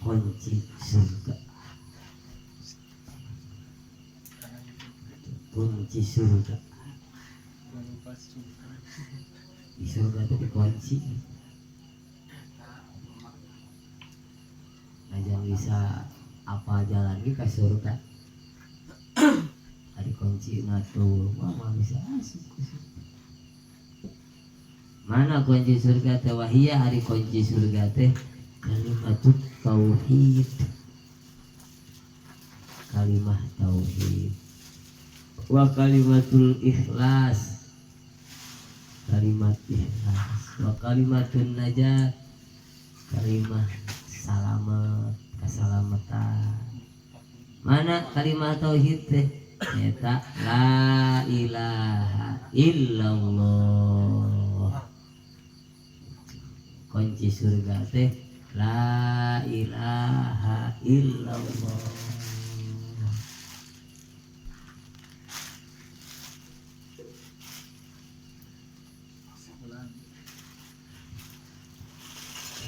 Kunci surga. Kunci surga. Di surga itu dikunci. Nah, jangan bisa apa jalan ke surga. Ada kunci tuh, mama bisa masuk ke surga. Mana kunci surga teh? Wahia hari kunci surga teh kalimat tauhid. Kalimah tauhid. Wa kalimatul ikhlas. Kalimat ikhlas. Wa kalimatun najat. Kalimah salamet, keselamatan. Mana kalimat tauhid teh? Eta la ilaha illallah. Kunci surga teh la ilaha illallah.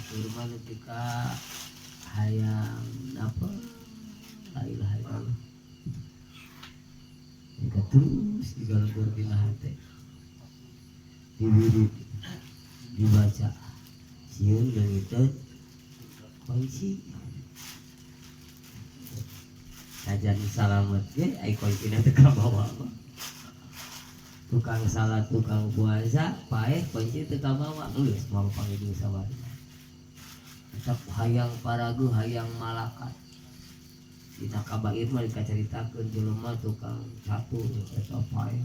Kurma ketika hayang apa la ilaha illallah. Jika terus digalugur dina hate. Diwirid, dibaca. Sieun leungiteun kunci. Kajan salamet ge ai kuncina teu kabawa mah. Tukang salat, tukang puasa, paeh kunci teu kabawa geus moal panggil sawari. Tetap hayang paragu, hayang malakat. Dina kabair mah dikacaritakeun jelema tukang catur eta paeh.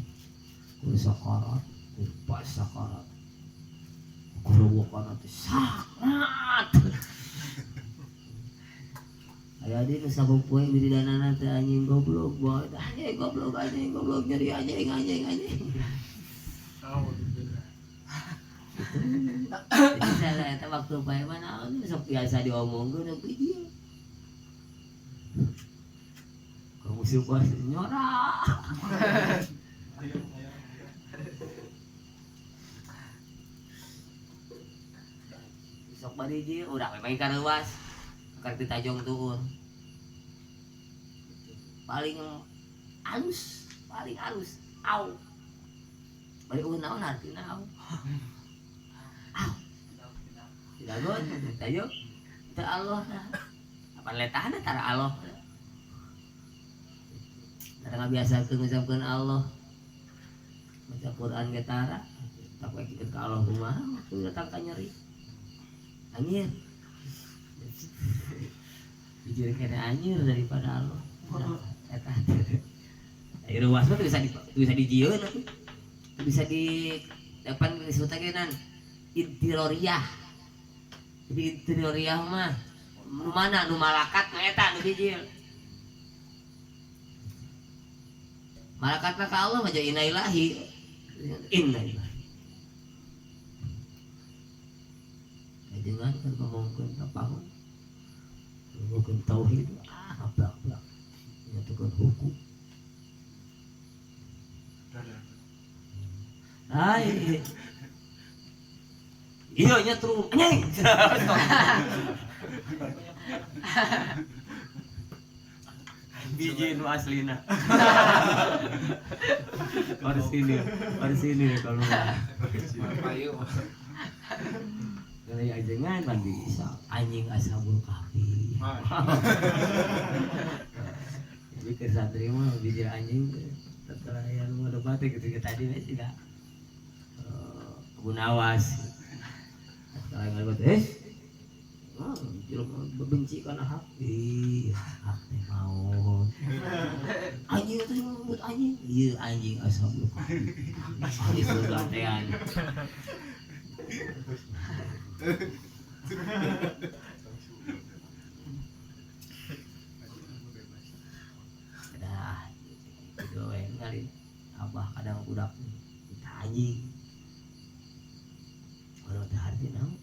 Kudu sakarat, kudu pas sakarat. Kuruwokan teh sakrat. Aya di nu sapopoe wiridanana teh anjing goblok, bae anjing goblok, nyeri anjing anjing anjing. Jadi saya eta waktu pae mah naon sok biasa diomongkeun tapi dia. Kamu musibah nyorak. Sok bari jeung urang we main kareuwas. Keur ditajong tuur. Paling halus, paling halus. Au. Bari eueuh naon artina au. Au. Didagon, ditajong. Teu Allah dah. Apa letahna tara Allah. Tara ngabiasakeun ngucapkeun Allah. Maca Quran ge tara. Tak we kitu ka Allah kumaha waktu datang ka nyeri. Anjir. Jujur kena anjir daripada Allah. Eta. Ai ruas mah bisa di bisa dijieun atuh. Bisa di depan disebut lagi nan intiroriah. Jadi intiroriah mah nu mana nu malakat nu eta nu bijil. Malakatna ka Allah mah jadi innalillahi. Innalillahi. Jangan kan ngomongkeun ka pahun. Ngomongkeun tauhid, ah ngablak-blak. Nyatukeun hukum. Ai. Iya nyetrum anjing. Biji nu aslina. Harus ini, harus ini kalau Payu. Dari ajengan kan bisa anjing ashabul kahfi. Jadi ke santri mah biji anjing setelah yang mau debat ketika tadi wes tidak Abu Nawas. Setelah yang debat benci karena hak. Ih, hak teh mau. Anjing itu yang membuat anjing. Iya anjing ashabul kahfi. Di surga tean. Dah, itu we kali. Abah kadang budak kita anjing. Kalau teh arti naon?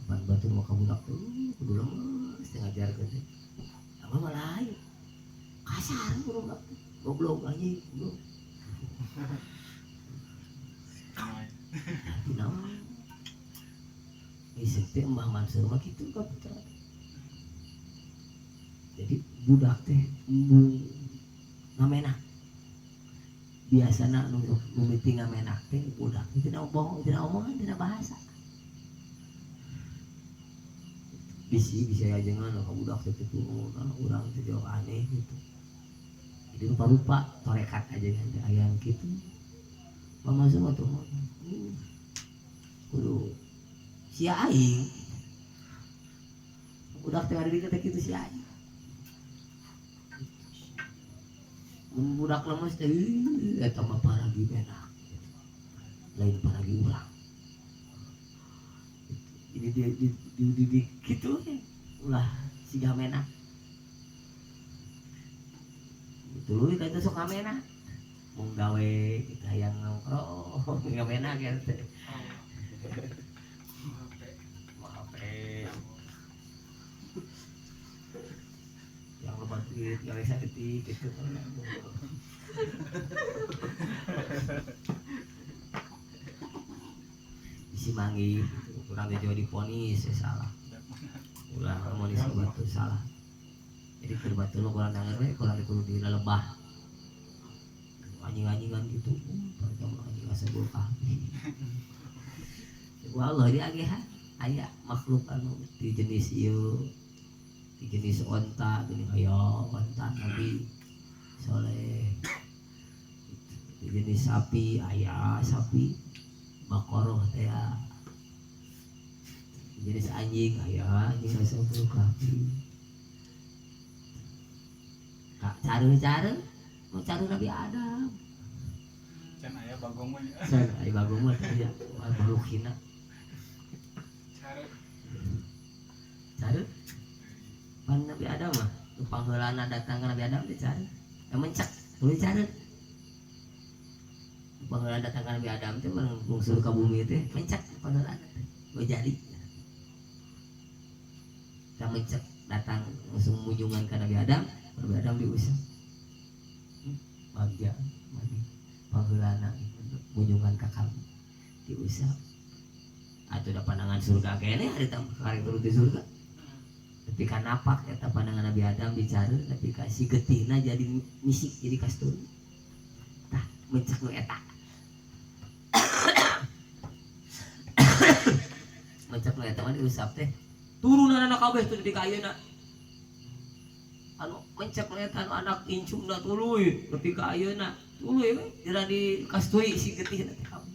Apaan batur mah ka budak tuh kudu lemes teh ngajarkeun teh. Abah mah lain. Kasar budak teh. Goblok anjing, goblok. Arti naon? Isep teh Mbah Mansur mah kitu ka putra. Jadi budak teh embung ngamenak. Biasana nu mimiti ngamenak teh budak teh tidak bohong, tidak omongan, tidak bahasa. Bisi bisa ajengan ka budak teh kitu urang teh jauh aneh gitu. Jadi rupa-rupa torekat ajengan teh aya kitu. Pamasu mah tuh kudu sia aing. Budak teh ari teh kitu sia aing. Mun budak lemes teh eta mah paragi menak. Lain paragi urang. Jadi dia dididik kitu ulah siga menak. Tuluy ka itu sok ngamenak. Mung gawe kita hayang nongkrong ngamenak ya teh. Yang lebat duit, gawe saeutik gitu. Bisi manggih gitu. Kurang teh diponis ya salah. Ulah monis batu salah. Jadi keur batu mah kurang denger we, kurang kudu dilelebah. Anjing-anjingan gitu. Pertama anjing asa kahfi. Wah Allah dia ge aya makhluk anu di jenis ieu, di jenis onta gini aya onta Nabi Soleh. Di jenis sapi aya sapi bakoroh teh. Di jenis anjing aya anjing asa kahfi. Kak cari-cari mau cari Nabi Adam. Can aya bagong mah. Can aya bagong mah teh ya, makhluk hina. Cari. Cari. Pan Nabi Adam mah, nu pangheulana datang ka Nabi Adam teh cari. Da mencak, tuluy cari. Nu pangheulana datang ka Nabi Adam teh bungsur ka bumi teh mencak pangheulana teh. Jadi. Da mencak datang langsung munjungan ka Nabi Adam, Nabi Adam diusir. Bagja mani pangheulana munjungan ka kami diusap. Atuh da pandangan surga kene hari karek turun di surga. Tapi ka napak eta pandangan Nabi Adam bicara tapi ka si getihna jadi misik jadi kasturi. Tah mencek nu eta. Mencek nu eta mah diusap teh. Turunanana kabeh teh di ka ayeuna. Anu mencek nu eta anu anak incungna tuluy nepi ka ayeuna tuluy we dira di kasturi si getihna teh kabeh.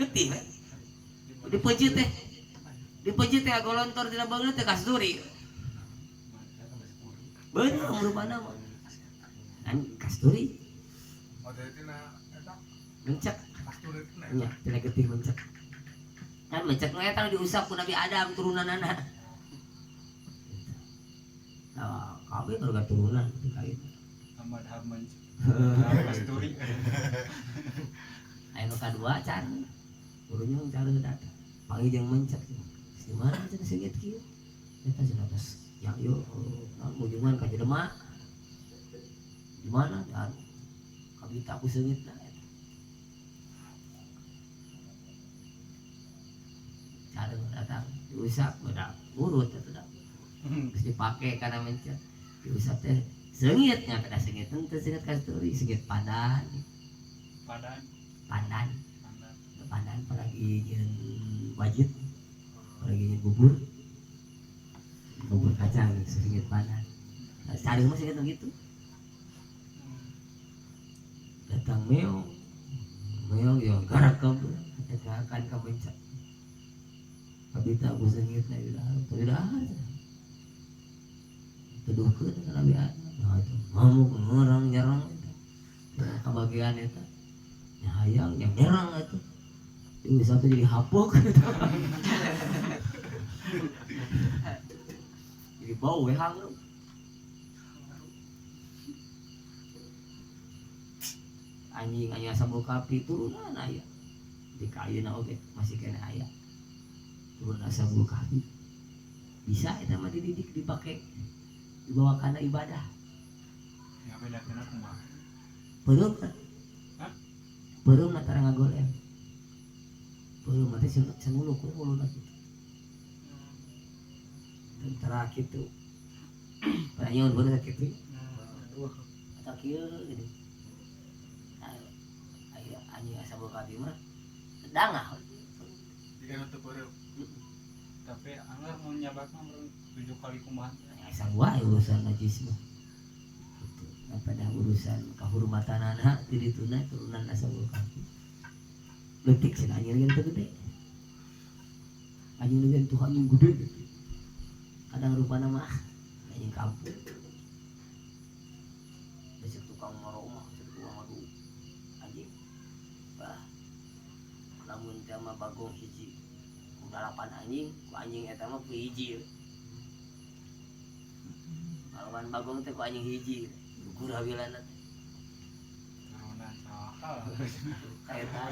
Getih we. Dipejeut teh. Dipejeut teh agolontor dina bangeut teh kasturi. Beunang rupana mah. Kan kasturi. Oh, dari tina eta mencek. Kasturi tina. Nya, tina getih mencek. Kan mencek nu eta diusap ku Nabi Adam turunanana. Nah, kabeh baru turunan teh ka ieu. Ahmad Harman. Kasturi. Aya nu kadua can. Kudunya cari datang. Panggil jeung mencek. Di mana cenah seungit kieu? Eta cenah tos yang ieu naon munjungan ka jelema. Di mana dan kabita ku seungitna eta. Cari datang diusap udah urut eta dah. Geus dipake kana mencek. Diusap teh seungit nya kada seungit teu seungit kasturi, seungit padan. Padan. Pandan. Pandan apalagi jeung wajit, apalagi jeung bubur, bubur kacang seungit pandan. Nah, cari mah seungit gitu. Datang meong, meong ya garak kabeh, eta akan kabencak. Kabita ku seungit na di dalam, teu dahar. Teduhkeun ka Nabi Adam. Nah itu ngamuk ngerang nyerang eta. Kabagian eta. Nya hayang nya nyerang eta. Diusap teh jadi hapok. Jadi bau we hangru. Anjing anjing asabul kahfi turunan aya. Di ka ayeuna oge masih keneh aya. Turun asabul kahfi. Bisa eta mah dididik dipake dibawa kana ibadah. Ya bedakeun kumaha? Peureum kan? Hah? Peureum na tara ngagolem. Beureum teh cenuluk we huluna kitu. Tentara kitu. Panyeun bener kitu. Atau kieu gitu. Aya anjing ashabul kahfi mah dangah. Jika nu teu beureum. Tapi anggar mau nyabak mah 7 kali kumaha. Ya sarua urusan najis mah. Gitu. Nah, pada urusan kahormatanana ti dituna turunan ashabul kahfi. Leutik cenah anjing teu gede. Anjing teh tuh anjing gede gitu. Kadang rupana mah anjing kampung. Besok tukang ngoro mah, besok tukang ngadu anjing. Bah. Lamun teh mah bagong hiji. Ku 8 anjing, ku anjing eta mah ku hiji. Lawan bagong teh ku anjing hiji. Gugur hawilana teh. Turunan saha. Eta.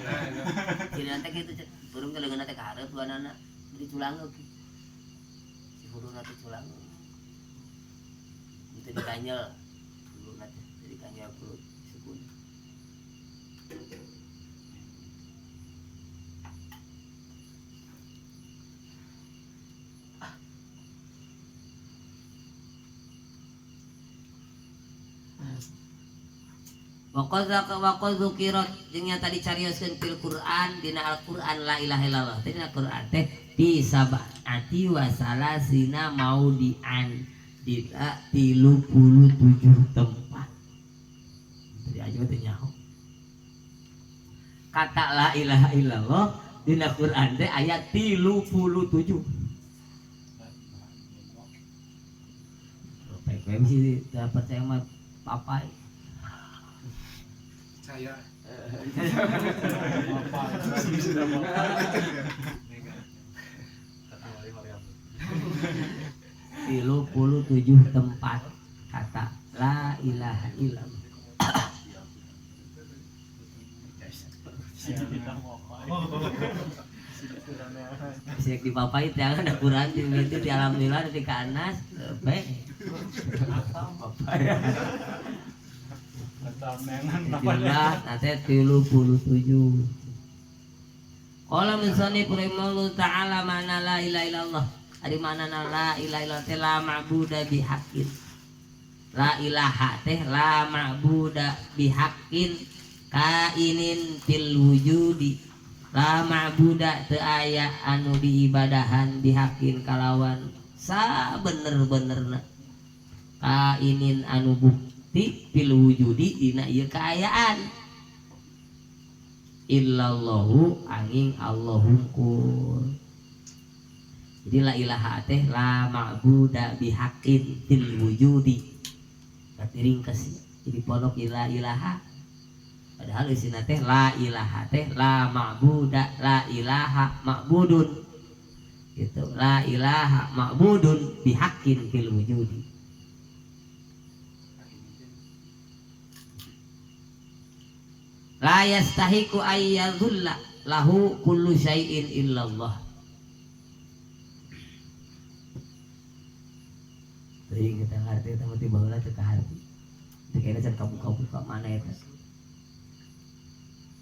Cirian teh kitu burung teh leungeunna teh ka hareup duanana. Jadi culangeuk. Si huluna teh culangeuk. Itu dikanyel. Huluna teh dikanyel ku sukuna. Waqad dzukirat jeung nya tadi carioskeun fil Quran dina Al-Qur'an la ilaha illallah. Teh dina Quran teh di sab'ati wa salasina maudian dina 37 tempat. Tadi aja teh nyaho. Kata la ilaha illallah dina Quran teh ayat 37. PKM sih teu percaya mah papai. Saya. Tilu puluh tujuh tempat kata la ilaha illallah. Siap dipapai teh ada Quran di mimiti di alhamdulillah di kanas baik. Papai. Jumlah nanti 37. Qala musannif rahimahullah ta'ala mana la ilaha illallah. Ari mana la ilaha illallah teh la ma'budu bihaqqin. La ilaha teh la ma'budu bihaqqin kainin fil wujudi. La ma'budu teu aya anu diibadahan bihaqqin kalawan sabener-benerna. Kainin anu bukti fil wujudi dina ieu kaayaan. Illallahu angin Allahungkul. Jadi la ilaha teh la ma'budu bihaqqin fil wujudi. Berarti ringkes jadi pondok la ilaha. Padahal isina teh la ilaha teh la ma'budu la ilaha ma'budun. Gitu. La ilaha ma'budun bihaqqin fil wujudi. La yastahiqu ayyadhulla lahu kullu syai'in illallah. Teuing kita ngarti eta mah teh baheula teu kaharti. Teu kena can kabuka-buka mana eta.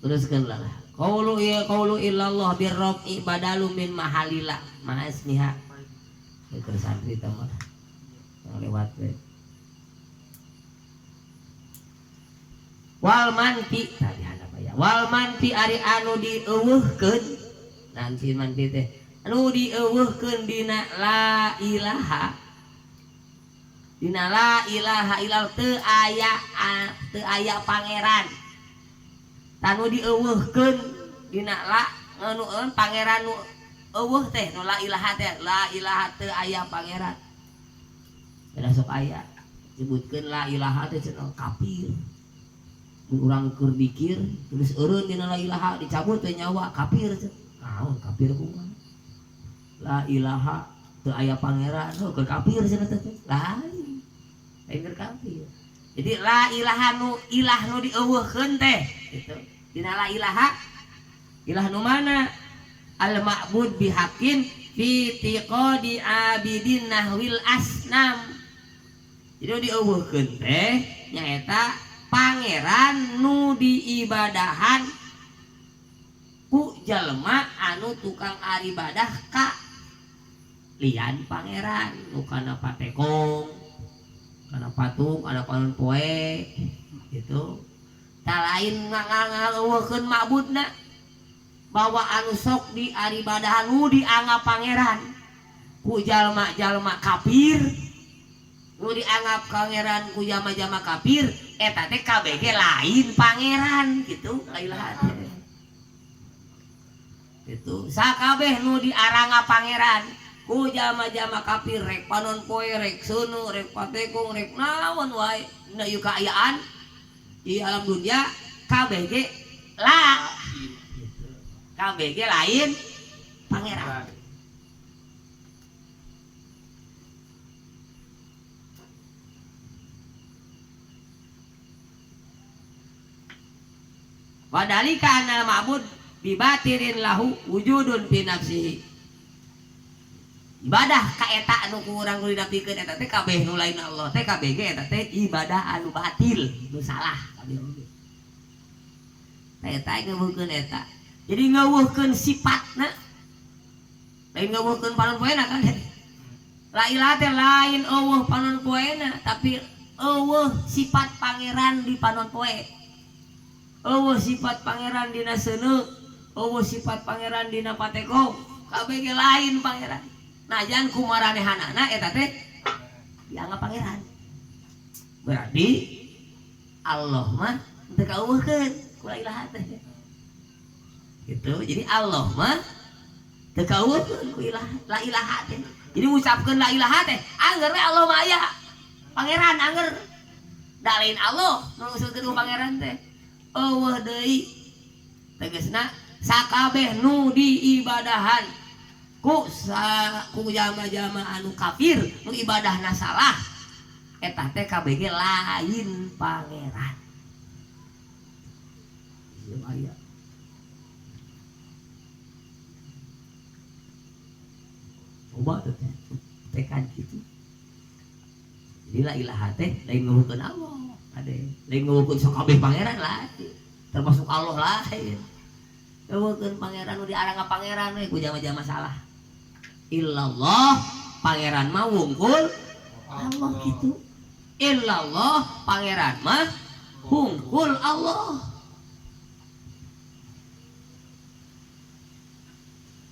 Teruskeun lah. Qaulu ya qaulu illallah birrafi badalu min mahalila ma'asmiha. Keur santri teh mah lewat we. Wal manfi tadi handap aya. Wal manfi ari anu dieuweuhkeun. Nanti manfi teh anu dieuweuhkeun dina la ilaha. Dina la ilaha illallah teu aya teu aya pangeran. Tanu dieuweuhkeun dina la anu pangeran nu euweuh teh nu la ilaha teh la ilaha teu aya pangeran. Beda sok aya sebutkeun la ilaha teh cenah kafir. Urang keur dikir terus eureun dina la ilaha dicabut teh nyawa kafir cenah. Naon kafir kumaha? La ilaha teu aya pangeran heuh keur kafir cenah teh. Lain. Lain keur kafir. Jadi la ilaha nu ilah nu dieuweuhkeun teh gitu. Dina la ilaha ilah nu mana? Al ma'bud bihaqqin fi tiqadi abidin nahwil asnam. Jadi dieuweuhkeun teh nyaeta pangeran nu diibadahan ku jalma anu tukang aribadah ka lian pangeran nu kana patekong kana patung kana panon poe gitu ta lain ngaleuweuhkeun ma'budna bahwa anu sok di aribadahan nu dianggap pangeran ku jalma-jalma kafir nu dianggap pangeran ku jalma-jalma kafir eta teh KBG lain pangeran gitu la ilaha itu sakabeh nu diaranga pangeran ku jalma-jalma kafir rek panon poe rek seuneu rek patekong rek naon wae na ieu kaayaan di alam dunia KBG la KBG lain pangeran. Wadalika anal ma'bud bibatirin lahu wujudun fi nafsihi. Ibadah ka eta anu ku urang kudu didapikeun eta teh kabeh nu lain Allah teh KBG eta teh ibadah anu batil, nu salah kabeh oge. Tah eta ngeuweuhkeun eta. Jadi ngeuweuhkeun sifatna. Lain ngeuweuhkeun panon poena kan. La ilaha teh lain euweuh panon poena, tapi euweuh sifat pangeran di panon poe. Euweuh sifat pangeran dina seuneu, euweuh sifat pangeran dina patekong, kabeh ge lain pangeran. Najan kumaranehanana eta teh dianggap pangeran. Berarti Allah mah teu kaeuweuhkeun ku la ilaha teh. Gitu. Jadi Allah mah teu kaeuweuhkeun ku ilaha, la ilaha teh. Jadi ngucapkeun la ilaha teh angger we Allah mah aya. Pangeran angger. Da lain Allah nu ngusutkeun ku pangeran teh. Euweuh deui tegasna sakabeh nu diibadahan ku ku jalma-jalma anu kafir nu ibadahna salah eta teh KBG lain pangeran. Ieu aya coba teh tekan kitu. Jadi la ilaha teh lain ngeuweuhkeun Allah. Ade lain ngeuweuhkeun sakabeh pangeran lain termasuk Allah lain ngeuweuhkeun pangeran nu diaranga pangeran we ku jalma-jalma salah. Illallah pangeran mah wungkul Allah gitu. Illallah pangeran mah hungkul Allah.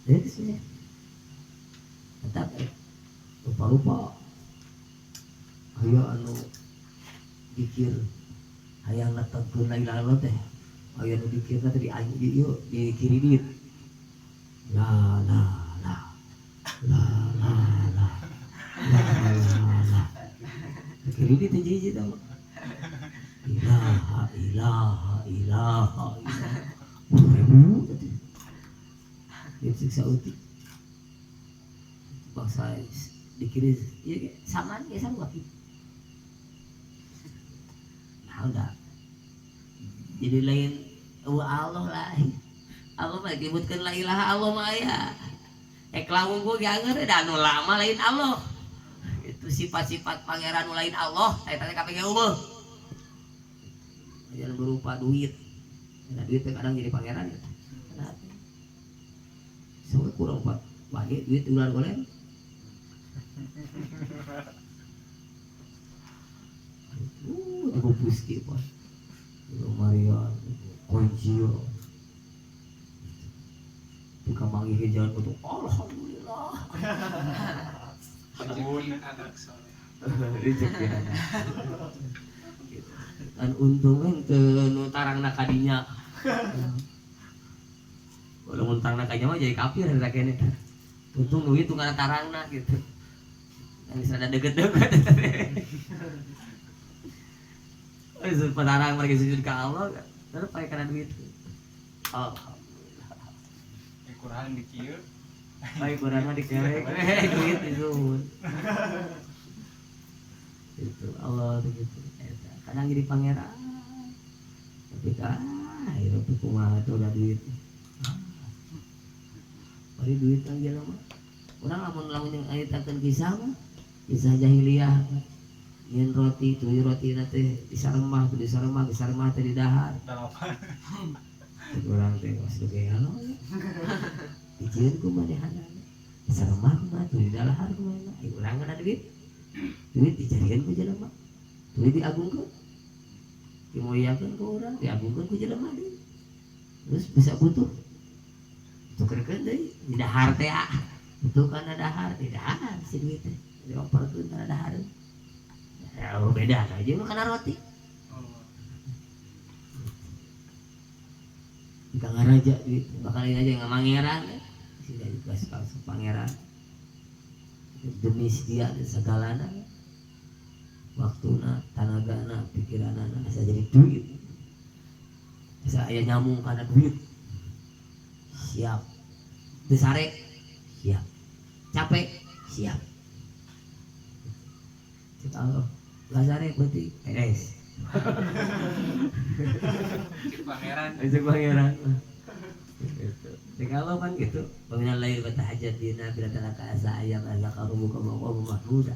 Jadi sih tetap lupa-lupa aya anu dikir hayang netepkeun la ilaha illallah teh aya nu dikirna teh di ieu di kiri dit la la la la la la la la la di kiri dit teh hiji teh ilaha ilaha ilaha ilaha ribu teh disiksa utik bangsa di kiri ieu saman ge sarua kitu. Nah, udah. Jadi lain Allah lain. Allah mah disebutkeun la ilaha Allah mah aya. Ek lamun ge angeur da anu lama lain Allah. Itu sifat-sifat pangeran nu lain Allah, eta teh kabeh ge eueuh. Jangan berupa duit. Nah, duit teh kadang jadi pangeran. Kenapa? Soalnya kurang pak, bagi duit ular goleng. Itu puski pak. Itu Maria, kunci. Itu kamangi ke jalan untuk alhamdulillah. Rezeki anak soleh. Rezeki anak. Kan untungnya teu nu tarangna kadinya. Kalau mun tarangna kadinya mah jadi kafir eta kene. Untung nu itu kana tarangna gitu. Yang ada deket-deket. Sujud petarang mereka sujud ke Allah, terus pakai karena duit. Alhamdulillah. Quran di kieu. Baik Quran mah dikerek, duit itu. Itu Allah begitu. Kadang jadi pangeran. Tapi kan hidup kumaha tuh udah duit. Bari duit kan jelema. Urang lamun yang nyaritakeun kisah mah, kisah jahiliyah. Nyen roti, tuh roti teh disaremah, tuh disaremah, disaremah teh didahar. Dalapan. Urang teh geus gelo. Dijieun ku manehna. Seremah kumaha tuh di dalahar kumaha. Ai urang kana duit. Duit dijadikan ku jelema. Duit diagungkeun. Dimuliakeun ku urang, diagungkeun ku jelema deui. Terus bisa butuh. Tukerkeun deui di dahar teh ah. Butuh kana dahar, di dahar si duit teh. Dioperkeun kana dahar. Ya beda aja mah kana roti. Jika ngaraja duit, bakal ini aja nggak pangeran, sudah juga sekali pangeran. Demi sedia segalana, waktuna, tanagana, pikiranana, asa jadi duit. Asa aya nyamung kana duit. Siap. Teu sare, siap. Capek, siap. Cek Allah, nggak sare berarti beres. Cek pangeran. Cek pangeran. Gitu. Cek Allah kan gitu. Pengenal lain bertahajat dina bila talaka asa ayam asa karumu kamu mahmuda.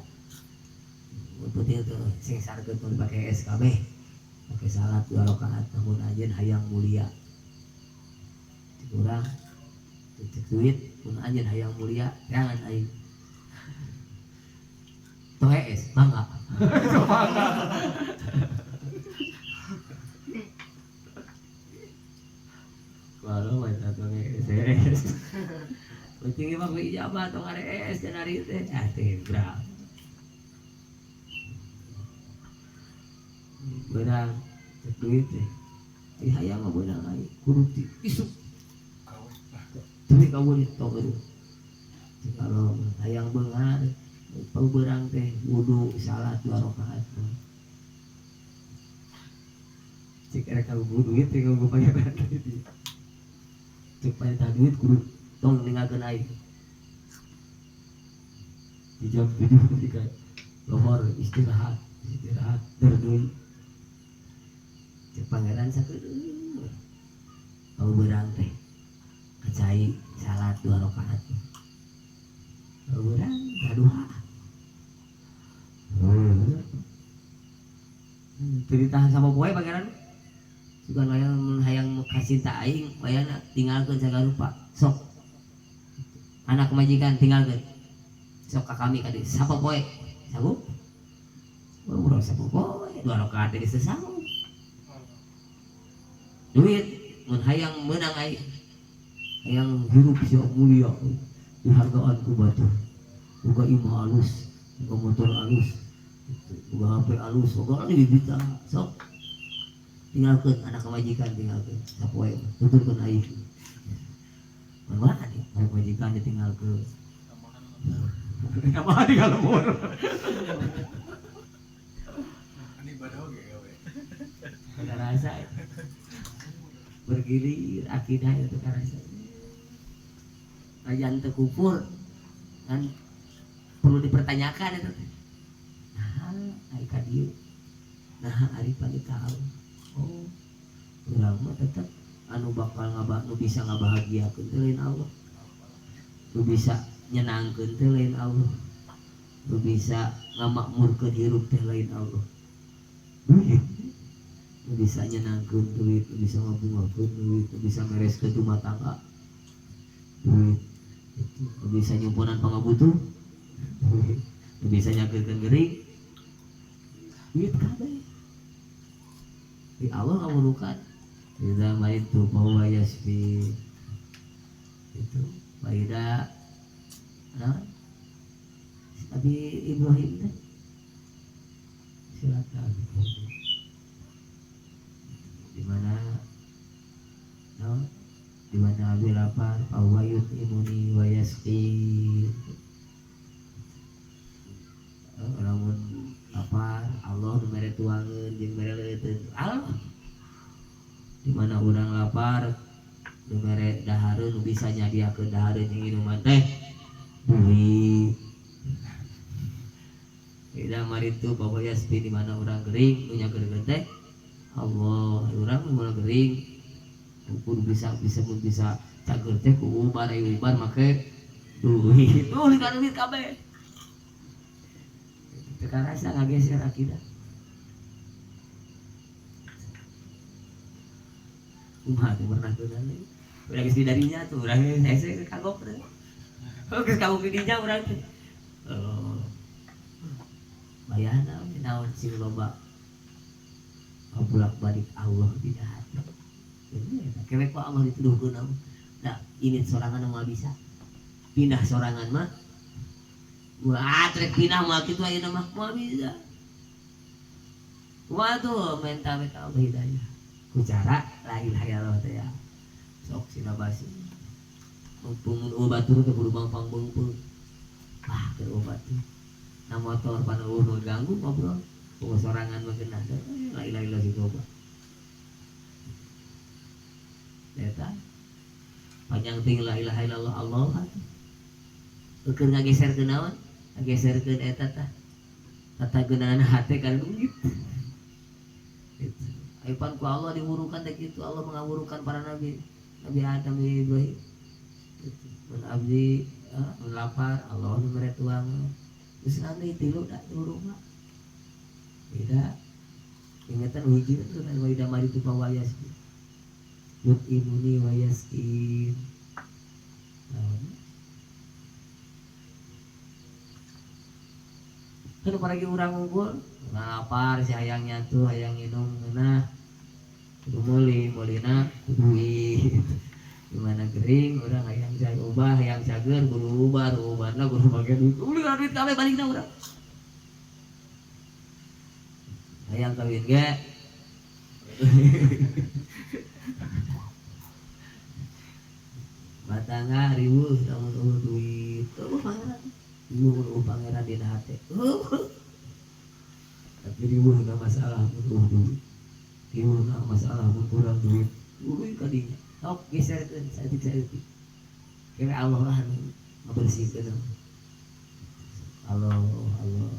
Putih itu sing sarkeun pun pakai SKB. Pakai salat 2 rakaat namun anjeun hayang mulia. Cek urang cek duit mun anjeun hayang mulia jangan aing. Toh es mangga. Walau mah tong es. Penting mah ku ijabah tong are es dan ari teh. Ah teh berang. Berang cek duit teh. Ih hayang mah beunang aing kudu ti isuk. Tapi kamu tong eueuh. Kalau hayang beunghar pau beurang teh wudu salat 2 rakaat. Cek rek kagugu duit teh kagugu pangeran duit. Cek paneta duit kudu tong ninggalkeun aing. Di jam 7 ketika lohor istirahat, istirahat berduit. Cek pangeran sakedeung. Pau beurang teh kacai salat 2 rakaat. Pau beurang kaduha. Teu ditahan sama poe pangeran. Sugan wayang mun hayang kacinta aing wayangna tinggalkeun sagala rupa. Sok. Anak majikan tinggalkeun. Sok ka kami ka dieu sapopoe. Sanggup? Urang sapopoe 2 rakaat geus teu sanggup. Duit mun hayang meunang aing. Hayang hirup siap mulia dihargaan ku batur. Boga imah alus, boga motor alus, boga HP alus, boga ini bibita sok. Tinggalkeun anak majikan tinggalkeun sapoe tuturkeun aing. Mana nih anak majikan ditinggalkeun. Tambahan di lembur. Ini ibadah oge gawe. Kada rasa. Bergilir akidah itu karasa. Ajan teu kufur kan perlu dipertanyakan itu. Nah, ai ka dieu. Nah, ari panita Allah. Oh, urang mah tetep anu bakal nu bisa ngabahagiakeun teh lain Allah. Nu bisa nyenangkeun teh lain Allah. Nu bisa ngamakmurkeun hirup teh lain Allah. Duit. Nu bisa nyenangkeun duit, nu bisa ngabungakeun duit, nu bisa mereskeun rumah tangga. Duit. Itu nu bisa nyumpunan pangabutuh. Duit. Nu bisa nyakeurkeun gering. Duit kabeh. Di Allah ngamunukan Idza maritu fa huwa yashfi. Itu faida nah, Nabi Ibrahim teh silakan di mana no, di mana Abi lapar fa huwa yut'imuni wa yasqi. Lamun lapar Allah nu mere tuangeun jeung mere leuteun Allah. Di mana urang lapar nu mere dahareun nu bisa nyadiakeun dahareun jeung inuman teh duit. Ida maritu bahwa yasbi di mana urang gering nu nyakeurkeun teh Allah. Urang nu mana gering kudu bisa bisa mun bisa cager teh ku ubar ai ubar make duit. Tuh ka duit kabeh. Teu karasa ngageser akidah. Kumaha teh pernah teu urang geus didarinya tuh urang hese kagok teh. Oh geus kagok di dinya urang teh. Oh. Bayana naon sing loba bolak-balik Allah dina hati. Kewe ku Allah dituduhkeun mah. Da ini sorangan mah bisa. Pindah sorangan mah wah trek pindah mah kitu ayeuna mah moal bisa. Kumaha tuh menta we ka Allah hidayah. Ku cara la ilaha illallah teh ya. Sok sina basi. Mumpung batur teh kudu bangpang beungpeung. Wah keur obat teh. Na motor pan eueuh nu ganggu ngobrol. Kumaha sorangan mah geunah teh la ilaha illallah sing loba. Eta panjang ting la ilaha illallah Allah atuh. Keur ngageserkeun naon? Ngageserkeun eta tah. Tata geunaan hate kana duit. Gitu. Aipan ku Allah diwurukan teh kitu, Allah mengawurukan para nabi, Nabi Adam, Nabi Ibrahim. Gitu. Mun abdi mun lapar Allah nu mere tuangan. Geus nanti tilu da diwuruk mah. Beda. Ingatan hiji teh kan wa ida maritu pawayas. Yut'imuni wa yasqin. Naon? Kan apalagi urang unggul, lapar si hayang nyatu, hayang minum ngeunah. Kudu meuli, meulina duit. Gimana gering urang hayang cai ubah, hayang cager kudu ubah, ubahna kudu make duit. Uli duit kabeh balikna urang. Hayang kawin ge. Batangga riweuh lamun eueuh duit. Eueuh pangeran. Riweuh pangeran dina hate. Tapi riweuh na masalah mun eueuh duit. Riweuh na masalah mun kurang duit. Uruy ka dinya. Sok geserkeun saeutik-saeutik. Kira Allah lah nu ngabersihkeun. Allah Allah.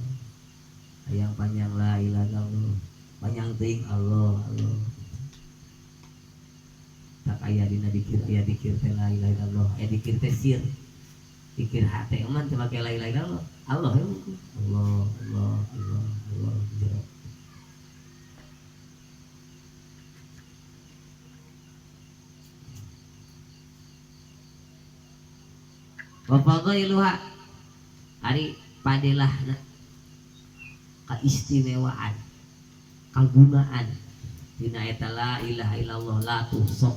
Hayang panjang la ilaha illallah. Panjang teuing Allah Allah. Tak aya dina dikir, aya dikir teh la ilaha illallah, aya dikir teh sir. Dikir hate mah teu make la ilaha illallah. Allah we unggul. Allah Allah Allah Allah jero. Wa fadailuha ari padilahna kaistimewaan kagunaan dina eta la ilaha illallah la tuhsa.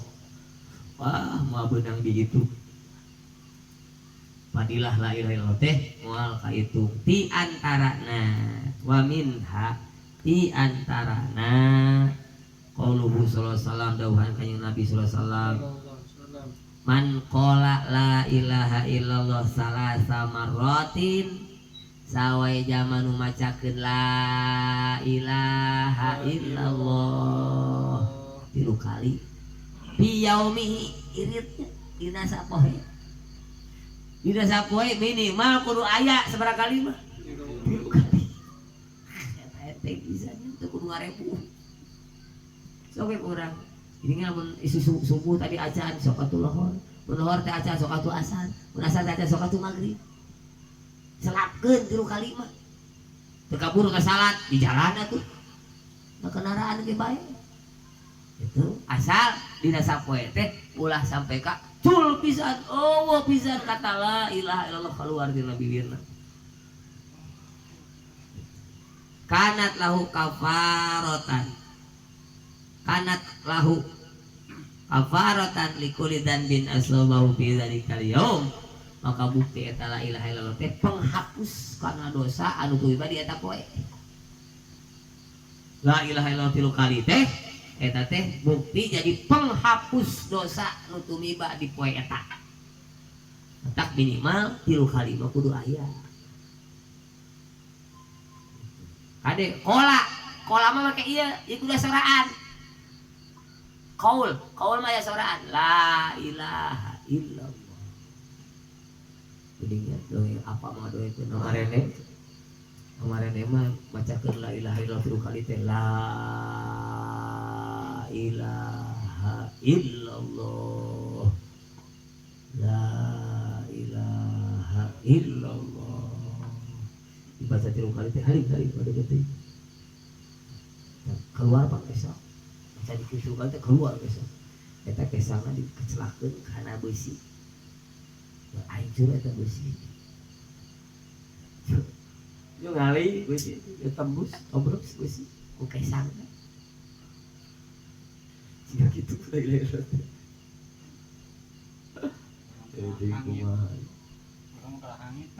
Wah moal beunang dihitung. Fadilah la ilaha illallah teh moal kahitung ti antarana wa minha ti antarana qauluhu sallallahu alaihi wasallam dawuhan kanjeng Nabi sallallahu alaihi wasallam man qala la ilaha illallah salasa marratin sawae jaman nu macakeun la ilaha illallah tilu kali fi yaumihi iritnya dina sapoe dina sapoe minimal kudu aya sabaraha kali mah tilu kali eta enteng pisan teu kudu ngarepu sok we urang ini lamun isu subuh tadi acan sok atuh lohor mun lohor teh acan sok atuh asar mun asar teh acan sok atuh magrib selapkeun tilu kali mah teu kabur ka salat di jalan atuh na kendaraan ge bae itu asal dina sapoe teh ulah sampai ka cul pisan eueuh pisan kata la ilaha illallah keluar dina bibirna kanat lahu kafaratan kanat lahu kafaratan likulli dzanbin aslabahu fi dzalikal yaum maka bukti eta la ilaha illallah teh penghapus kana dosa anu tumiba di eta poe la ilaha illallah tilu kali teh eta teh bukti jadi penghapus dosa nu tumiba di poe eta tak minimal tilu kali mah kudu aya kade kola kola mah make ieu ieu kudu soraan qaul qaul mah aya soraan la ilaha illallah geuning doe apa mah doe teh kamarene mah macakeun la ilaha illallah tilu kali teh la ilaha illallah la ilaha illallah dibaca tilu kali teh haring-haring pada detik keluar pak besok baca dikir tilu kali teh keluar besok Eta kesangna dikecelakeun kana beusi. Hancur eta beusi. Yo ngali beusi, yo tembus, obrus beusi ku kesangna. Jika kitu la ilaha illallah. Jadi kumaha? Urang kalah hangit.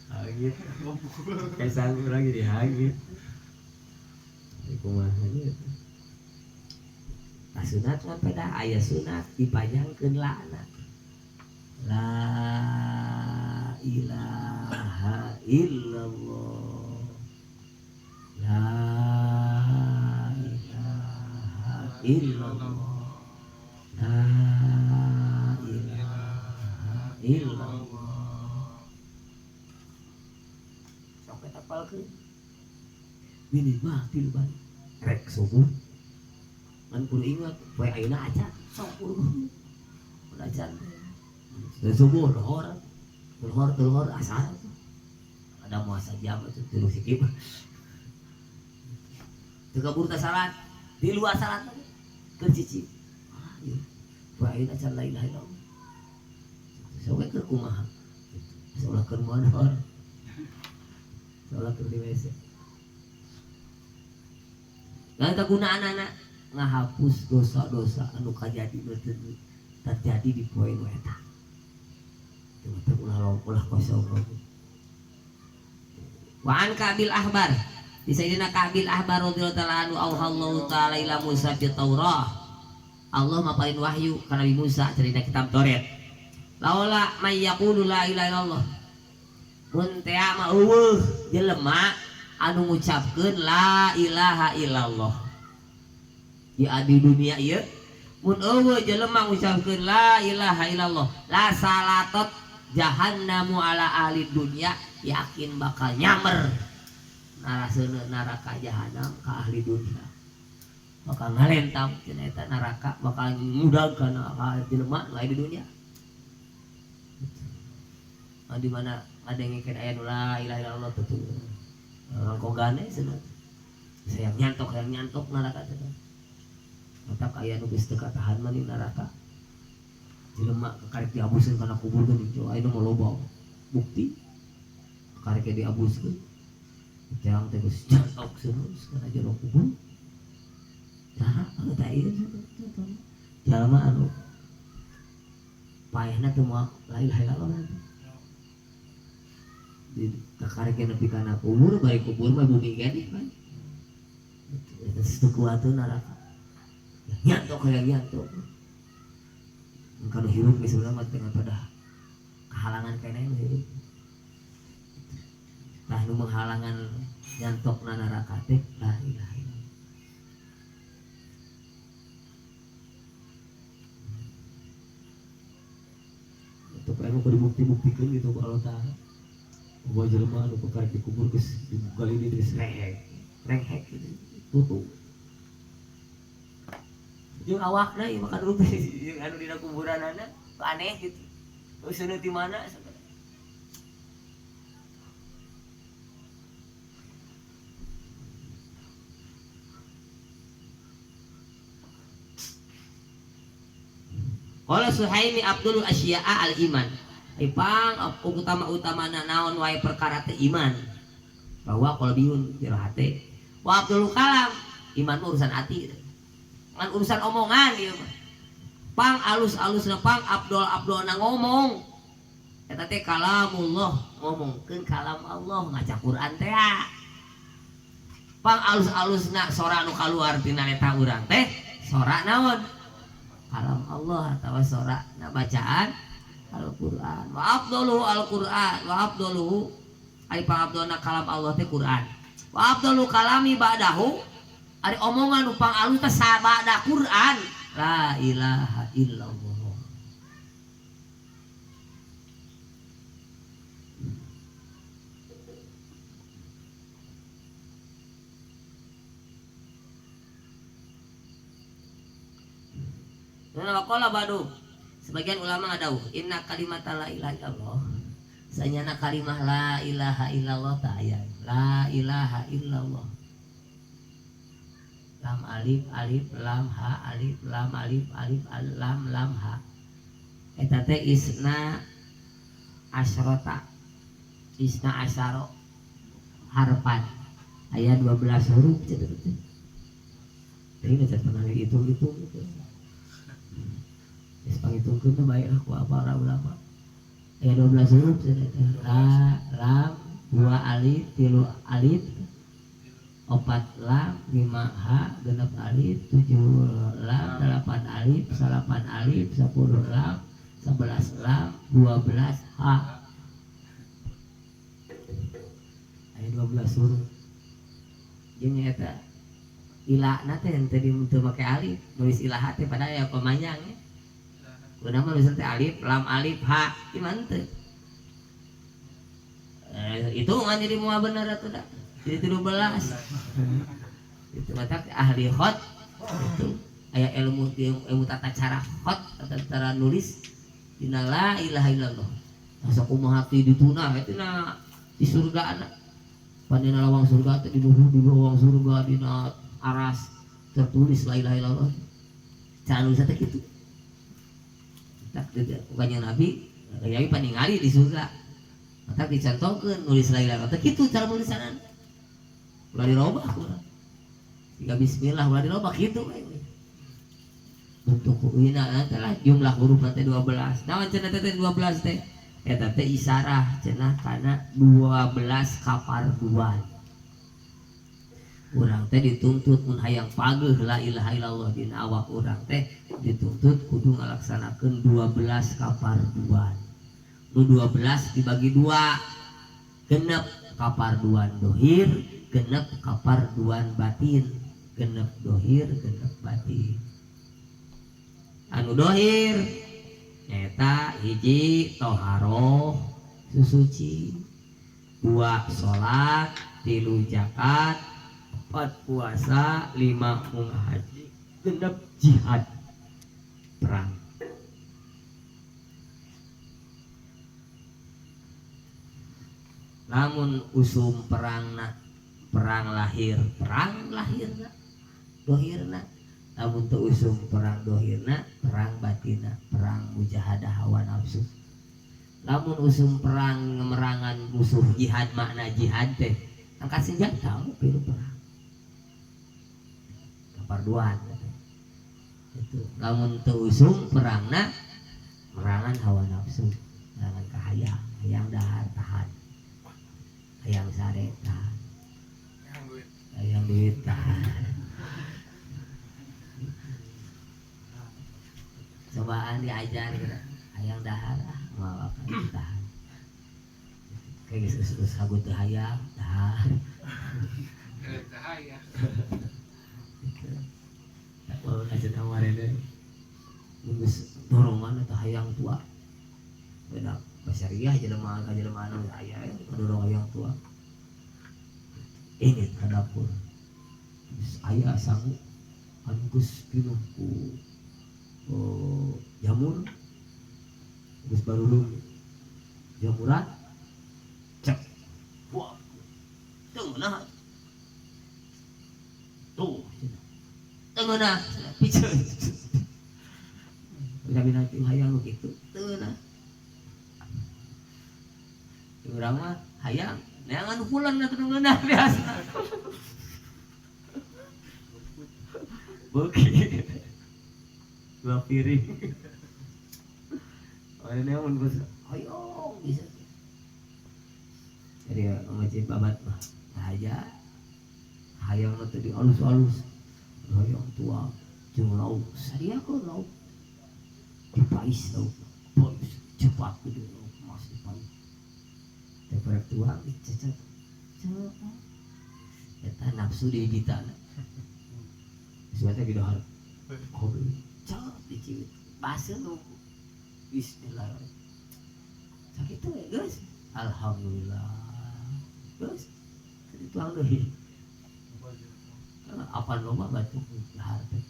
Hangit. Kesang urang jadi hangit. Jadi kumaha nya eta? Tah sunat mah peda aya sunat dipanjangkeun lana. La ilaha illallah. La ilaha illallah. La ilaha illallah. Sok eta apalkeun. Minimal 3 balik. Rek subuh. Kan kudu ingat poe ayeuna acan sok kudu. Acan. Subuh lohor. Lohor asar. Ada muasa jam itu tilu sikip. Teu kabur teh salat, di luar salat keur cicing. Ah ieu poe ayeuna acan la ilaha illallah. Sok keur kumaha? Saolah keur modor. Saolah keur di WC. Lain kagunaanana ngahapus dosa-dosa anu kajadi terjadi di poe nu eta. Teu ulah ulah kosong. Wa an Kabil Ahbar di Sayyidina Kabil Ahbar radhiyallahu ta'ala anhu auhallahu ta'ala ila Musa fi Taurah. Allah maparin wahyu ka Nabi Musa cerita kitab Taurat. Laula may yaqulu la ilaha illallah. Mun teh mah eueuh jelema anu ngucapkeun la ilaha illallah. Di adi dunia ieu mun eueuh jelema ngucapkeun la ilaha illallah, la salatot jahannamu ala ahli dunya, yakin bakal nyamer naraseuneu neraka jahanam ka ahli dunia. Bakal ngalentam cenah eta neraka, bakal ngudag kana ka jelema nu aya di dunia. Nah, di mana ngadengikeun aya nu la ilaha illallah teh orang kogane cenah. Sayang nyantok neraka teh. Matak aya nu geus teu katahan mah di neraka. Jelema karek diabuskeun kana kubur geuning coba aya nu loba bukti karek diabuskeun. Jang teh geus nyantok cenah kana jero kubur. Nah, tah ieu contohna. Jalma anu paehna teu moal la ilaha illallah. Di karek nepi kana kubur, bari kubur mah bumi keneh kan. Eta teu kuatun neraka. Nyantok kayak nyantok. Kalau hirup geus sebenarnya mah dengan pada kehalangan keneh hirup. Tah nu menghalangan nyantokna neraka teh la ilaha illallah. Itu emang kudu dibukti-buktikeun gitu ku Allah Taala. Bahwa jelema anu karek dikubur geus digali di geus rehek gitu. Tutup. Jeung awakna ieu makan rupi jeung anu dina kuburanana aneh gitu. Euseuneu ti mana saudara. Qala Suhaimi Abdul Asya'a al-iman. Ipang utama-utamana naon wae perkara teh iman. Bahwa qalbiyun jero hate. Wa Abdul Kalam iman urusan hati gitu. Ngan urusan omongan ieu mah. Pang alus-alusna pang abdol-abdolna ngomong. Eta teh kalamullah, ngomongkeun kalam Allah maca Quran teh. Pang alus-alusna sora nu kaluar tina eta urang teh sora naon? Kalam Allah atawa sora na bacaan Al-Qur'an. Wa afdaluhu Al-Qur'an, wa afdaluhu ari pangabdolna kalam Allah teh Qur'an. Wa afdalu kalami ba'dahu ari omongan nu pangalus teh sabada Qur'an. La ilaha illallah. Nah, waqala badu sebagian ulama ngadauh inna kalimat la ilaha illallah sanyana kalimah la ilaha illallah ta aya la ilaha illallah Lam alif alif lam ha alif lam alif alif lam lam ha. Eta teh isna asrota, isna asaro harpan. Aya 12 huruf cenah teh. Ini teh pernah dihitung-hitung gitu. Geus pangitungkeun teh bae lah ku para ulama. Aya 12 huruf cenah teh. La, lam, 2 alif, 3 alif, 4 lam, 5 ha, 6 alif, 7 lam, 8 alif, 9 alif, 10 lam, 11 lam, 12 ha. Aya 12 huruf. Jeung eta ilahna teh teu teu make alif, nulis ilaha teh padahal aya pamanjang nya. Kunaon mah nulis teh alif, lam alif ha, ieu mah henteu. Itu mah jadi moal bener atuh da. Jadi 13. Itu mata ahli khot itu aya ilmu, ilmu tata cara khot, tata cara nulis dina la ilaha illallah. Masa kumaha ti dituna eta na di surga na. Pandina lawang surga teh di luhur, di lawang surga dina aras tertulis la ilaha illallah. Cara nulis teh kitu. Tak bukannya Nabi, Nabi paningali di surga. Maka dicontohkeun nulis la ilaha illallah teh kitu cara nulisanan. Ulah dirobah urang. Jika bismillah ulah dirobah kitu we. Bentuk ina teh lah jumlah huruf teh 12. Naon cenah teh 12 teh? Eta teh isarah cenah kana 12 kaparduan. Urang teh dituntut mun hayang pageuh la ilaha illallah dina awak urang teh dituntut kudu ngalaksanakeun 12 kaparduan. Nu 12 dibagi 2. Genep kaparduan dohir, genep kaparduan batin. Genep dohir, genep batin. Anu dohir nyata hiji toharoh susuci, 2 salat, 3 zakat, 4 puasa, 5 haji, 6 jihad perang. Lamun usum perangna, perang lahir, perang lahirna, dohirna. Lamun teu usum perang dohirna, perang batina, perang mujahadah hawa nafsu. Lamun usum perang merangan musuh jihad, makna jihad teh angkat senjata pilu perang. Kaparduan itu. Lamun teu usum perangna, merangan hawa nafsu, merangan kahayang, hayang dahar tahan, hayang sare tahan, hayang duit tahan. Cobaan diajar gitu, hayang dahar ah moal akan tahan. Kayak geus geus hagut teu hayang dahar. Dahar. Kalau aja kemarin deh, geus dorongan atau hayang tua. Beda basyariah jelema ka jelema anu aya dorong hayang tua. Ini ka dapur. Geus aya sangu anu geus pinuh ku jamur. Geus barulung jamuran. Cek. Wah. Teu ngeunah. Tuh. Teu ngeunah. Piceun. Tapi nanti hayang nu kitu teu ngeunah. Urang mah hayang neangan bulan atuh nu ngeunah biasa. Beuki. 2 piring. Oh, ini mun geus hoyong bisa. Jadi masjid babat mah aja hayang nu teh dialus-alus. Hayang tua jeung lauk sadia ku lauk. Dipais lauk. Pais cepat gede lauk mas dipais. Teh korek tua cecet. Cepat. Eta nafsu digitana. Geus teh didahar. Kopi. Cok diciwit. Baseuh nu. Bismillahirrahmanirrahim. Sakitu we geus. Alhamdulillah. Geus. Teu dituang deui. Apa loba batu dahar teh.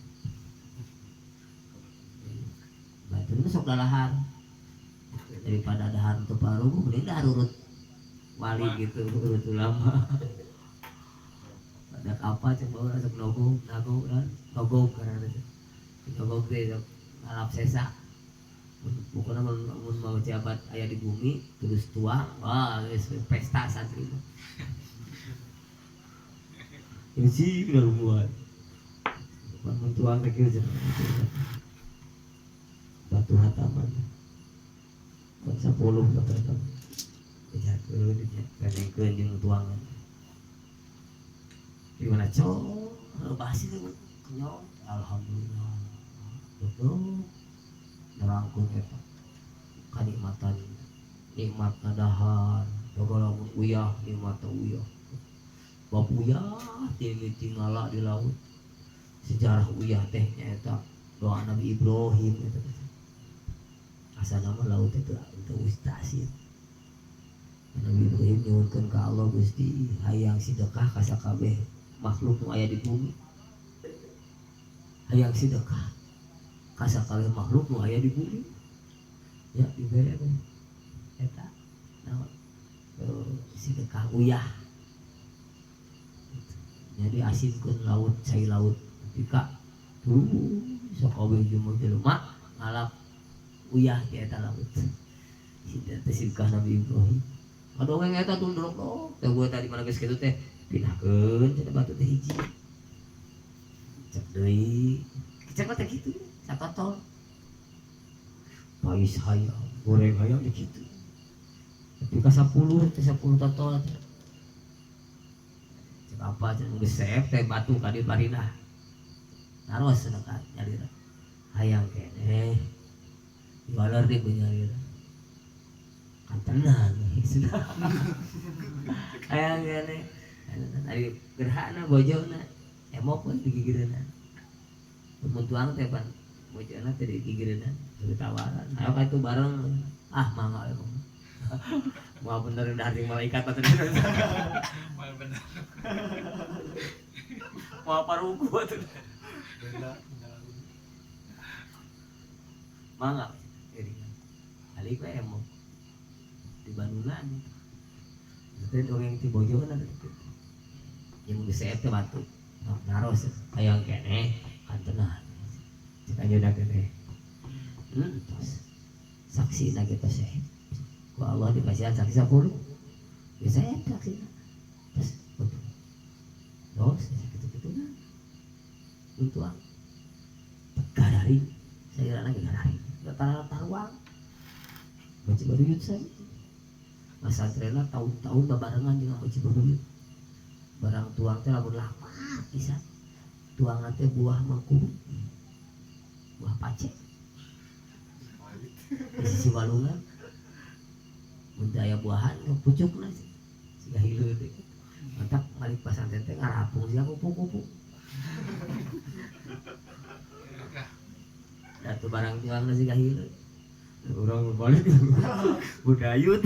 Batu itu sok dalahar. Daripada dahar teu paruguh mending dahar urut wali gitu, urut ulama. Dak apa cek bawa sok nogog nagog kan nogog karena teh. Nogog teh sok ngalap sesa. Pokoknya mun mau jabat aya di bumi terus tuang, wah geus pesta santri mah. Ini sih udah buat. Mun tuang teh kieu cenah. Batu hataman. Kon 10 batu hataman. Dijakeun dipenengkeun jeung tuangan. Gimana cok? Basi teh kenyot. Alhamdulillah. Betul. Nerangkeun eta kanikmatan nikmat dahar lamun uyah nikmat uyah bab uyah tinggal di laut sejarah uyah teh nyaeta doa Nabi Ibrahim eta teh asana mah laut teh teu asin. Nabi Ibrahim nyuhunkeun ka Allah Gusti hayang sedekah ka sakabeh makhluk nu aya di bumi, hayang sedekah ka sakabeh makhluk nu aya di bumi ya dibere eta naon sedekah uyah. Jadi asinkeun laut cai laut ketika sakabeh jelema ngalap uyah di eta laut. Teh sedekah Nabi Ibrahim. Kadongeng eta tuh dorong teh gua tadi mana geus kitu teh pindahkeun cenah batu teh hiji. Cek deui. Cek teh kitu satotol. Pais hayam, goreng hayam teh kitu. Tapi ka 10 teh 10 totol teh. Cek apa cenah geus seep teh batu ka dieu barinah. Naros cenah ka nyalira. Hayang keneh. Diwaler deui ku nyalira. Kan tenang sudah. Hayang keneh. Ari gerhana bojona emok we digigireunna. Mun tuang teh pan bojona teh digigireunna ditawaran. Ayo ka itu bareng. Ah mangga we. Wah bener udah hati malaikat atuh. Wah bener. Wah parugu atuh. Mangga. Alik we emok. Di Bandungan. Teh dongeng ti bojona teh. Yang geus seep teh batu. Naros hayang keneh kan tenang. Cek anjeunna keneh. Tos. Saksina ge tos seep. Ku Allah dikasihan saksi 10. Geus seep saksina. Tos betul. Tos kitu-kituna. Untuang. Tegarari sayurana ge garari. Tanah taruang. Baca baduyut saya. Masantrena tahun-tahun babarengan jeung baca baduyut. Barang tuang teh lamun lapar pisan. Tuangan teh buah mangkudu. Buah pace. Di sisi walungan. Mun teu aya buahan pucukna siga hileud teh. Mantap balik pasantren teh ngarapung sia kupu-kupu. Da tuh barang tuangna siga hileud. Urang balik budayut.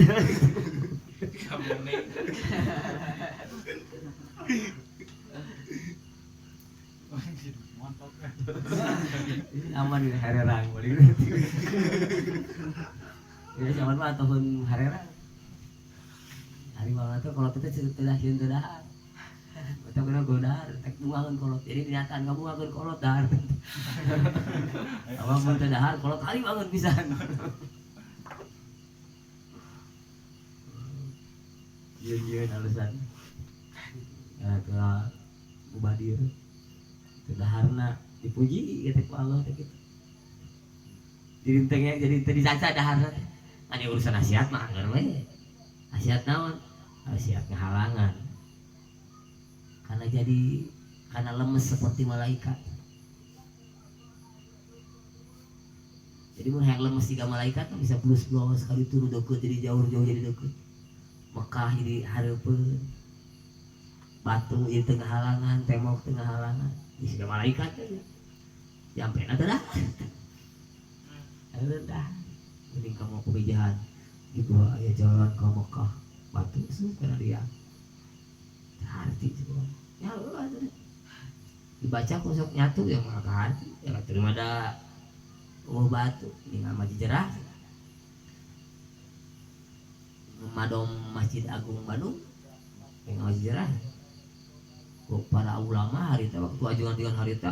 Aman di harerang balik. Ya zaman mah tahun harerang. Hari malam tuh kalau kita sudah sieun teu dahar. Atau kena godar, tek bungakeun kolot. Jadi dinatan ngabungakeun kolot dahar. Apa mun teu dahar kolot hari bangun pisan. Yeun-yeun alasan. Ya atuh ubah dieu. Teu daharna dipuji kitu ku Allah teh kitu. Jadi teh jadi teu dicaca daharna teh. Ngan urusan nasihat mah anggar we. Nasihat naon? Nasihat ngahalangan. Karena jadi karena lemes seperti malaikat. Jadi mun hayang lemes tiga malaikat bisa plus-plus sekali turun deket jadi jauh-jauh jadi deket. Mekah jadi hareupeun. Batu jadi tengah halangan, tembok tengah halangan. Di siga malaikat aja. Jampena teh dah. Dah. Mending kamu kebejahan di gua aya jalan ke Mekah. Batu suka dia. Arti juga. Ya Allah dibaca kok sok nyatu yang maka hati ya terima ada oh batu dengan masjid jerah madom Masjid Agung Bandung dengan masjid jerah Ku para ulama harita waktu ajengan harita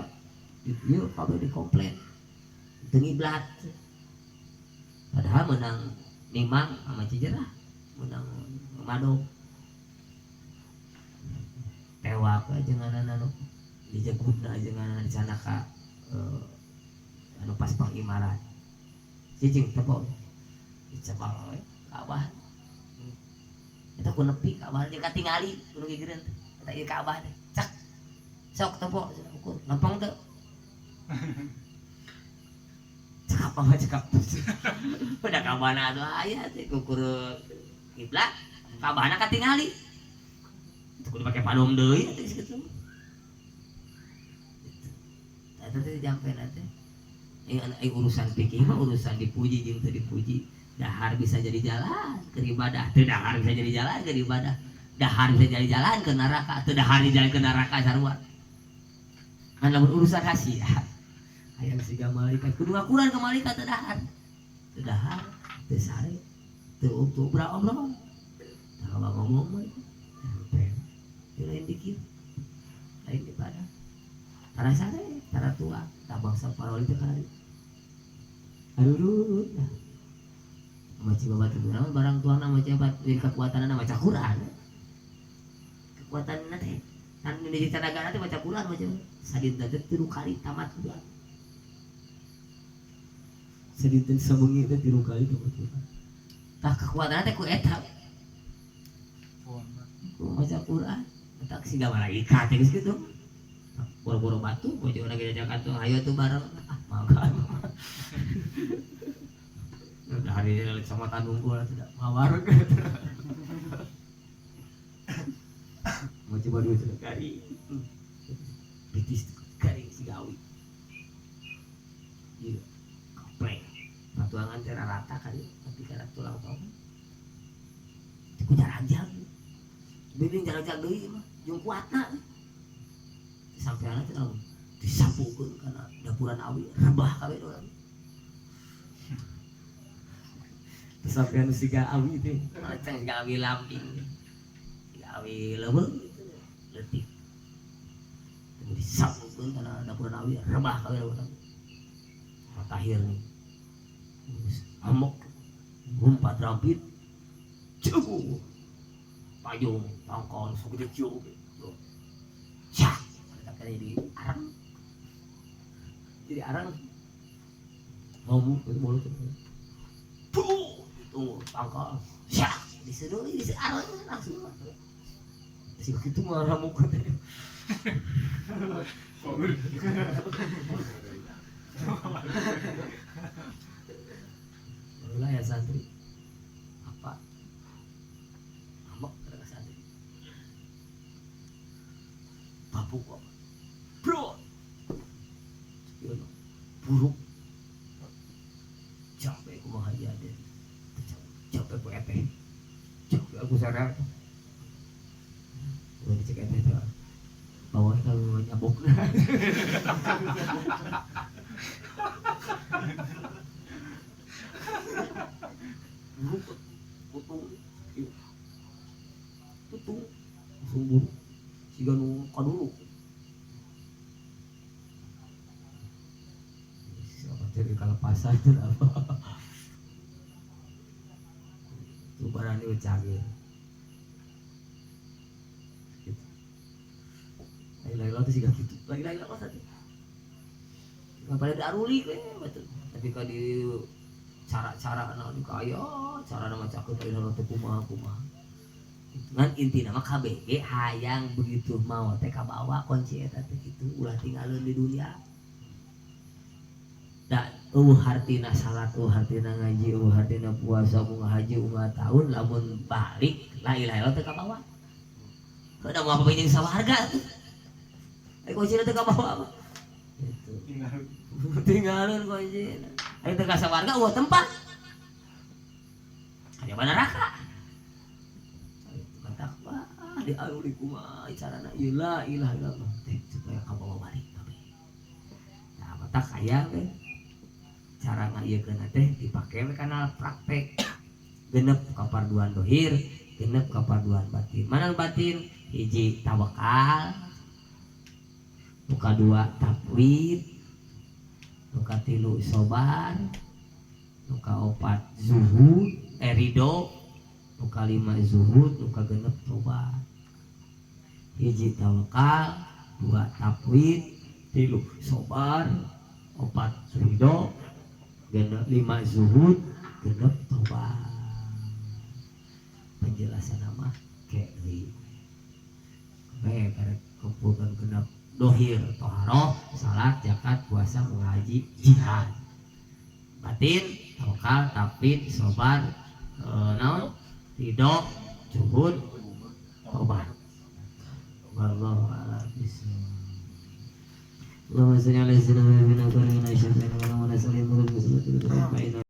ieu kabeh dikomplain. Teu ngiblat. Padahal menang nimang sama Cijerah, menang madog. Tewak ajenganan anu dijegugna ajenganan di sana ka anu pas pang imarat. Cicing tepok. Dicebal we Ka'bah. Eta ku nepi Ka'bah jeung katingali kudu gigireun. Eta ieu Ka'bah teh. Cak. Sok tepok ukur. Lempeng teu. Cekap apa cekap. Udah Ka'bahna atuh aya teh ukur kiblat. Ka'bahna katingali. Itu kudu pake padom deui atuh geus kitu. Eta teh jampena teh. Ieu urusan fikih mah urusan dipuji jeung teu dipuji. Dahar bisa jadi jalan ke ibadah, teu dahar bisa jadi jalan ke ibadah. Dahar bisa jadi jalan ke neraka, teu dahar di jalan ke neraka sarua. Kan lamun urusan khasiat. Hayang siga malaikat kudu ngakuran ke malaikat teu dahar. Teu dahar, teu sare, teu obral-obrol. Tah ngomong mah itu. Lain dikir, lain ibadah. Tara sare, tara tua, tah bangsa para wali teh kana. Aduh, nah. Maca babat itu naon barang tuangna maca babat jadi kekuatanna maca Quran. Kekuatanna teh tan jadi tenagana teh maca Quran maca sadinten teh 3 kali tamat Quran. Sadinten sabengi teh 3 kali tamat Quran. Tah kekuatanna teh ku eta. Ku maca Quran, eta siga malaikat teh geus kitu. Boro-boro batu bojo urang ge jajakan tuh hayo tuh bareng ah mangga. Udah hari ini sama tandung gua tidak mawar. Mau coba dulu sudah garing. Bitis garing si gawi. Iya, komplek. Patuangan teh rata kali, tapi karena tulang tong. Ku jarang-jarang. Bimbing jarang-jarang deui mah, jeung kuatna. Sampai anak teh lamun disapukeun kana dapuran awi, rebah kabeh urang. Sampai anu siga awi teh, macam siga awi lamping, siga awi leuweung gitu, leutik. Disapukeun kana dapuran awi, rebah kabeh urang. Matahir nih, amok, gumpat rampit, ceguh, payung, tangkon, segede ciu, gitu. Cak, akhirnya jadi arang, ngomong itu mulut. Tuh, tunggu tangkal, syak, diseduh, diseduh, langsung. Si begitu marah muka teh. Barulah ya santri, apa? Amok kata santri. Babuk apa? Bro, buruk. Capek kumaha ieu deh. Capek ku eteh. Capek aku sarang. Udah dicek eteh teh. Bawa kalau nyabok. Buruk putung. Putung langsung buruk. Siga nu kadulu. Siapa cari kalepasan itu apa? Itu barang ini canggih. Gitu. Lagi-lagi itu sih gitu. Lagi-lagi apa tadi? Nggak pada daruli, betul. Tapi kalau di cara-cara anak di kaya, cara nama cakep dari nama kumaha kumaha. Ngan inti nama KBG hayang begitu mau teh kabawa kunci eta teh kitu ulah tinggalin di dunia. Da eueuh hartina salat, eueuh hartina ngaji, eueuh hartina puasa, bunga haji, bunga tahun lamun balik la ilaha illallah teh kabawa. Kada mau apa jeung sawarga tuh. Ai kuncina teh kabawa mah. Gitu. Tinggalin kuncina. Ai teh ka sawarga eueuh tempat. Aya neraka. Matak wah dialuri kumaha carana ieu la ilaha illallah teh supaya kabawa balik kabeh. Nah, matak aya we. Cara ngaiekeun teh dipake we kana praktek. Genep kaparduan dohir, genep kaparduan batin. Mana batin? Hiji tawakal. Nu kadua tafwid, nu katilu sobar, nu kaopat zuhud, ridho, nu kalima zuhud, nu kagenep tobat. Hiji tawakal, dua tafwid, tilu sobar, opat ridho, genep lima zuhud, genep tobat. Penjelasan nama kayak deui. Bae karek kumpulkan genep dohir toharoh, salat, zakat, puasa, mengaji, jihad. Batin tawakal, tafwid, sobar, naon, ridho, zuhud, tobat. Wallahu a'lam bishawab. Allahumma shalli ala sayyidina Muhammadin wa ala alihi wa sahbihi.